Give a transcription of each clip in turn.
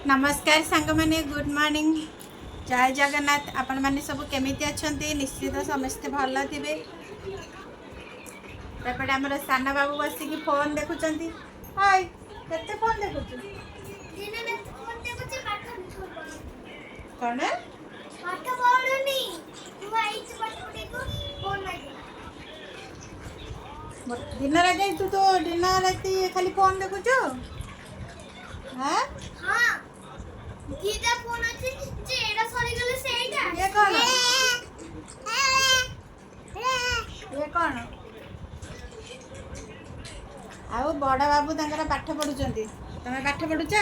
ନମସ୍କାର ସାଙ୍ଗମାନେ, good morning, ଜୟ ଜଗନ୍ନାଥ। ଆପଣମାନେ ସବୁ କେମିତି ଅଛନ୍ତି? ନିଶ୍ଚିତ ସମସ୍ତେ ଭଲ ଥିବେ। ତାପରେ ଆମର ସାନ ବାବୁ ବସିକି ଫୋନ୍ ଦେଖୁଛନ୍ତି। ହାଇ, କେତେ ଫୋନ୍ ଦେଖୁଛୁ? ଦିନ ରାତି ଫୋନ୍ ଦେଖୁଛି, ପାଠ ପଢୁନି। କ'ଣ? ପାଠ ପଢୁନି। ମୁଁ ଆଇଛି ପାଠ ପଢିବାକୁ, ଫୋନ୍ ମାଗି। ଦିନ ରାତି ତୁ ତ ଦିନ ରାତି ଖାଲି ଫୋନ୍ ଦେଖୁଛୁ, ହଁ? ହଁ, ଦିଟା ଫୋନ୍ ଅଛି ଯେ, ଏଇଟା ସରିଗଲେ ସେଇଟା। ଇଏ କ'ଣ? ଇଏ କ'ଣ? ଆଉ ବଡ଼ ବାବୁ ତାଙ୍କର ପାଠ ପଢୁଛନ୍ତି। ତମେ ପାଠ ପଢୁଛ?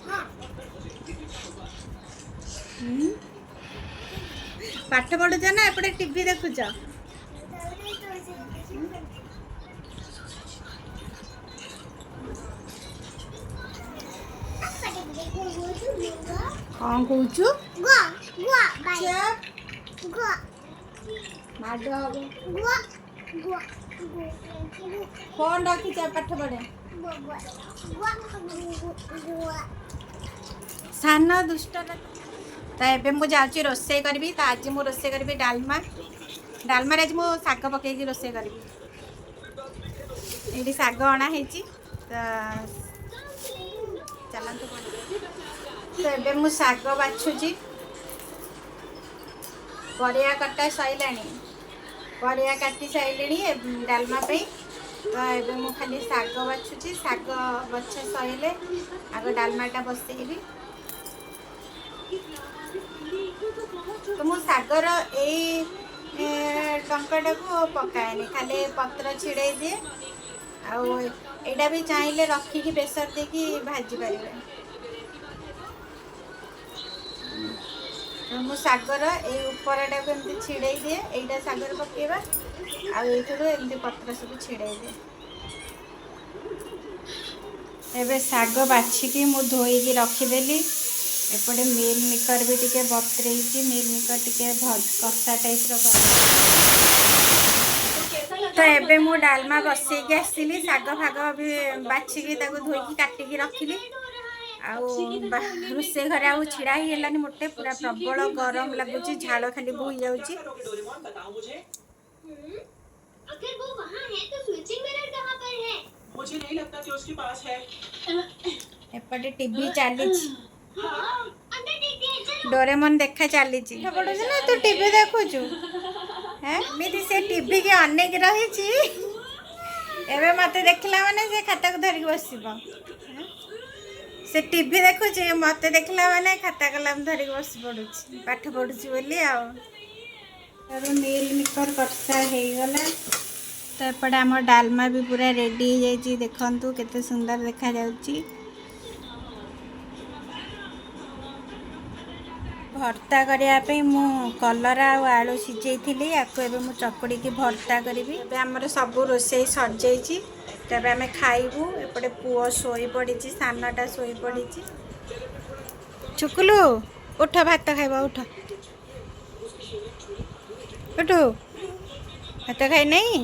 ହଁ। ହୁଁ? ପାଠ ପଢୁଛ ନା ଏପଟେ ଟିଭି ଦେଖୁଛ? କ'ଣ କହୁଛୁ? ଗୁଆ ଗୁଆ ବାଇ। ଚୁପ୍। ଗୁଆ। ମାଡ଼ ହବ। ଗୁଆ ଗୁଆ ଗୁଆ। ଫୋନ୍ ରଖିଛ, ପାଠ ପଢେ। ଗୁଆ ଗୁଆ ଗୁଆ। ସାନ ଦୁଷ୍ଟଟା। ତ ଏବେ ମୁଁ ଯାଉଛି ରୋଷେଇ କରିବି। ତ ଆଜି ମୁଁ ରୋଷେଇ କରିବି ଡାଲମା। ଡାଲମାରେ ଆଜି ମୁଁ ଶାଗ ପକେଇକି ରୋଷେଇ କରିବି। ଏଇଠି ଶାଗ ଅଣା ହେଇଛି, ତ ଚାଲନ୍ତୁ। ତ ଏବେ ମୁଁ ଶାଗ ବାଛୁଛି। ପରିବା କଟା ସରିଲାଣି, ପରିବା କାଟି ସାରିଲିଣି ଡାଲମା ପାଇଁ। ତ ଏବେ ମୁଁ ଖାଲି ଶାଗ ବାଛୁଛି। ଶାଗ ବଛା ସରିଲେ ଆଗ ଡାଲମାଟା ବସେଇବି। ତ ମୁଁ ଶାଗର ଏଇ ଡଙ୍କଟାକୁ ପକାଏନି, ଖାଲି ପତ୍ର ଛିଡ଼େଇ ଦିଏ। ଆଉ ଏଇଟା ବି ଚାହିଁଲେ ରଖିକି ବେସର ଦେଇକି ଭାଜି ପାରିବେ। ତ ମୁଁ ଶାଗର ଏଇ ଉପରଟାକୁ ଏମିତି ଛିଡ଼େଇ ଦିଏ। ଏଇଟା ଶାଗରେ ପକେଇବା। ଆଉ ଏଇଥିରୁ ଏମିତି ପତ୍ର ସବୁ ଛିଡ଼େଇ ଦିଏ। ଏବେ ଶାଗ ବାଛିକି ମୁଁ ଧୋଇକି ରଖିଦେଲି। ଏପଟେ ମିଲ୍ ମିକର ବି ଟିକେ ବତୁରେଇଛି। ମିଲ୍ ମିକର ଟିକେ କଷା ଟାଇପ୍ର। ତ ଏବେ ମୁଁ ଡାଲମା ବସେଇକି ଆସିଲି। ଶାଗ ଫାଗ ବି ବାଛିକି ତାକୁ ଧୋଇକି କାଟିକି ରଖିଲି। ଆଉ ରୋଷେଇ ଘରେ ଆଉ ଛିଡ଼ା ହେଇ ହେଲାନି ମୋଟେ। ପୁରା ପ୍ରବଳ ଗରମ ଲାଗୁଛି, ଝାଳ ଖାଲି ବୋହି ଯାଉଛି। अगर वो वहाँ है तो स्विचिंग मिरर कहाँ पर है? मुझे नहीं लगता कि उसके पास है। ଏପଟେ ଟିଭି ଚାଲିଛି। हाँ, अंदर देखते हैं, चलो। ଡୋରେମନ୍ ଦେଖା ଚାଲିଛି। ପାଠ ପଢୁଛୁ ନା ତୁ ଟିଭି ଦେଖୁଛୁ? ହେଁ, ଏମିତି ସେ ଟିଭି କି ଅନେଇକି ରହିଛି। ଏବେ ମତେ ଦେଖିଲା ମାନେ ସେ ଖାତାକୁ ଧରିକି ବସିବ। ହେଁ? ସେ ଟିଭି ଦେଖୁଛି, ମତେ ଦେଖିଲା ମାନେ ଖାତା କଲମ ଧରିକି ବସି ପଡୁଛି, ପାଠ ପଢୁଛି ବୋଲି। ଆଉ ମିଲ୍ ମିକର କଷା ହେଇଗଲା। ତ ଏପଟେ ଆମ ଡାଲମା ବି ପୁରା ରେଡ଼ି ହେଇଯାଇଛି। ଦେଖନ୍ତୁ କେତେ ସୁନ୍ଦର ଦେଖାଯାଉଛି। ଭର୍ତ୍ତା କରିବା ପାଇଁ ମୁଁ କଲରା ଆଉ ଆଳୁ ସିଝେଇଥିଲି। ଆକୁ ଏବେ ମୁଁ ଚକୁଡ଼ିକି ଭର୍ତ୍ତା କରିବି। ଏବେ ଆମର ସବୁ ରୋଷେଇ ସରିଯାଇଛି, ତ ଏବେ ଆମେ ଖାଇବୁ। ଏପଟେ ପୁଅ ଶୋଇପଡ଼ିଛି, ସାନଟା ଶୋଇପଡ଼ିଛି। ଚୁକୁଲୁ, ଉଠ, ଭାତ ଖାଇବ, ଉଠ ଉଠୁ। ଭାତ ଖାଇ ନାଇଁ?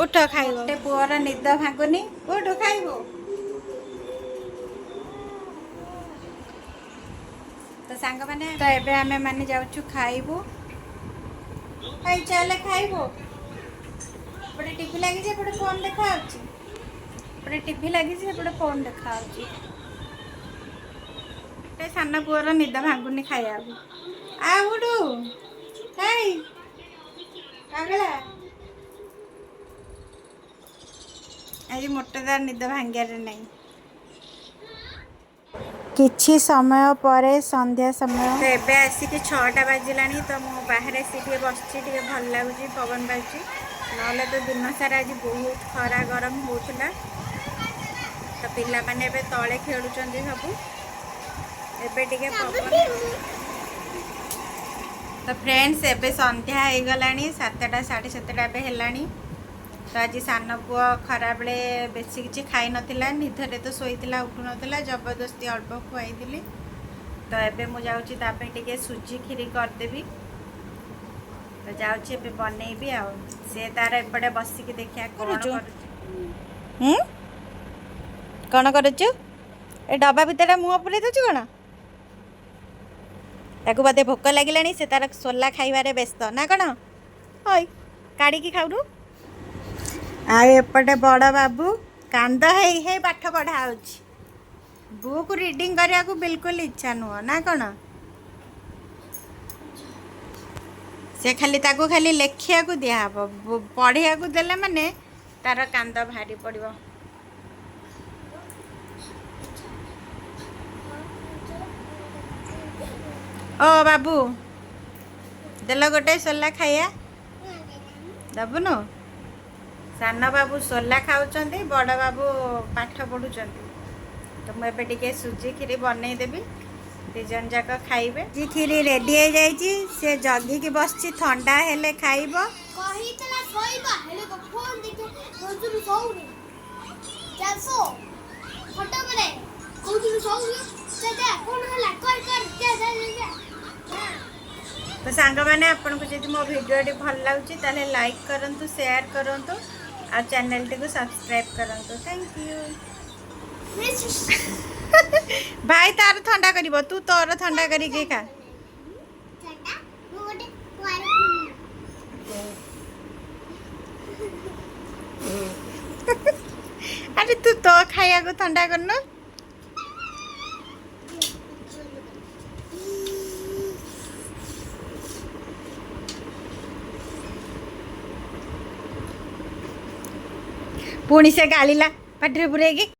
ଉଠ, ଖାଇବ। ଗୋଟେ ପୁଅର ନିଦ ଭାଙ୍ଗୁନି। ଉଠୁ, ଖାଇବୁ। ତ ସାଙ୍ଗମାନେ, ତ ଏବେ ଆମେ ମାନେ ଯାଉଛୁ ଖାଇବୁ। ଖାଇ ଚାଲେ, ଖାଇବୁ। ଏପଟେ ଟିଭି ଲାଗିଛି, ଏପଟେ ଫୋନ୍ ଦେଖାଯାଉଛି। ଏପଟେ ଟିଭି ଲାଗିଛି, ସେପଟେ ଫୋନ୍ ଦେଖାଯାଉଛି। ଗୋଟେ ସାନ ପୁଅର ନିଦ ଭାଙ୍ଗୁନି ଖାଇବାକୁ। ଆଉ ଉଠୁ, ଖାଇ ପାଗଳା। ଆଜି ମୋଟେ ତାର ନିଦ ଭାଙ୍ଗିବାରେ ନାହିଁ। କିଛି ସମୟ ପରେ ସନ୍ଧ୍ୟା ସମୟ। ତ ଏବେ ଆସିକି 6ଟା ବାଜିଲାଣି। ତ ମୁଁ ବାହାରେ ଆସି ଟିକେ ବସିଛି, ଟିକେ ଭଲ ଲାଗୁଛି, ପବନ ବାଜୁଛି। ନହେଲେ ତ ଦିନ ସାରା ଆଜି ବହୁତ ଖରା ଗରମ ହେଉଥିଲା। ତ ପିଲାମାନେ ଏବେ ତଳେ ଖେଳୁଛନ୍ତି ସବୁ। ଏବେ ଟିକେ ପବନ। ତ ଫ୍ରେଣ୍ଡସ୍, ଏବେ ସନ୍ଧ୍ୟା ହେଇଗଲାଣି। 7ଟା 7:30 ଏବେ ହେଲାଣି। ତ ଆଜି ସାନ ପୁଅ ଖରାବେଳେ ବେଶୀ କିଛି ଖାଇନଥିଲା। ନିଦରେ ତ ଶୋଇଥିଲା, ଉଠୁନଥିଲା। ଜବରଦସ୍ତି ଅଳ୍ପ ଖୁଆଇଥିଲି। ତ ଏବେ ମୁଁ ଯାଉଛି ତା ପାଇଁ ଟିକେ ସୁଜି କ୍ଷୀରି କରିଦେବି। ତ ଯାଉଛି ଏବେ ବନେଇବି। ଆଉ ସେ ତାର ଏପଟେ ବସିକି ଦେଖିବା କ'ଣ କରୁଛୁ? ହୁଁ, କ'ଣ କରୁଛୁ? ଏ ଡବା ଭିତରେ ମୁହଁ ପୁରେଇ ଦେଉଛୁ କ'ଣ? ତାକୁ ବୋଧେ ଭୋକ ଲାଗିଲାଣି, ସେ ତାର ସୋଲା ଖାଇବାରେ ବ୍ୟସ୍ତ ନା କ'ଣ? ହଇ, କାଢ଼ିକି ଖାଉନୁ। ଆଉ ଏପଟେ ବଡ଼ ବାବୁ କାନ୍ଦ ହେଇ ହେଇ ପାଠ ପଢ଼ା ହେଉଛି। ବୁକ୍ ରିଡ଼ିଂ କରିବାକୁ ବିଲକୁଲ ଇଚ୍ଛା ନୁହଁ ନା କ'ଣ? ସେ ଖାଲି ତାକୁ ଖାଲି ଲେଖିବାକୁ ଦିଆହବ, ପଢ଼ିବାକୁ ଦେଲେ ମାନେ ତାର କାନ୍ଦ ବାହାରି ପଡ଼ିବ। ଓ ବାବୁ, ଦେଲ ଗୋଟେ ସୋଲା ଖାଇବା, ଦବୁନୁ? ସାନ ବାବୁ ସୋଲା ଖାଉଛନ୍ତି, ବଡ଼ ବାବୁ ପାଠ ପଢ଼ୁଛନ୍ତି। ତ ମୁଁ ଏବେ ଟିକେ ସୁଜି କ୍ଷୀରି ବନେଇଦେବି, ଦୁଇ ଜଣ ଯାକ ଖାଇବେ। ସୁଜି କ୍ଷୀରି ରେଡ଼ି ହେଇଯାଇଛି। ସେ ଜଗିକି ବସିଛି, ଥଣ୍ଡା ହେଲେ ଖାଇବ। କହିଥିଲା ଶୋଇବା, ହେଲେ ତ ଫୋନ ଦେଖି କହୁଥିଲୁ ଶୋଉନି। ଚାଲ ଶୋ। ଫଟୋ କରେ କହୁଥିଲୁ ଶୋଉନି। ଯା ଯା, କଣ ହେଲା? କର କର, ଯା ଯା ଯା ଯା। ତ ସାଙ୍ଗମାନେ, ଆପଣଙ୍କୁ ଯଦି ମୋ ଭିଡ଼ିଓଟି ଭଲ ଲାଗୁଛି, ତାହେଲେ ଲାଇକ୍ କରନ୍ତୁ, ସେୟାର କରନ୍ତୁ ଆଉ ଚ୍ୟାନେଲଟିକୁ ସବସ୍କ୍ରାଇବ୍ କରନ୍ତୁ। Thank you. ଭାଇ ତାର ଥଣ୍ଡା କରିବ, ତୁ ତୋର ଥଣ୍ଡା କରିକି ଖା। ଥଣ୍ଡା ମୁଁ ଗୋଟେ କୁଆରେ। ଆରେ, ତୁ ତୋ ଖାଇବାକୁ ଥଣ୍ଡା କରୁନୁ। ପୁଣି ସେ ଗାଳିଲା ପାଟିରେ ପୁରେଇକି।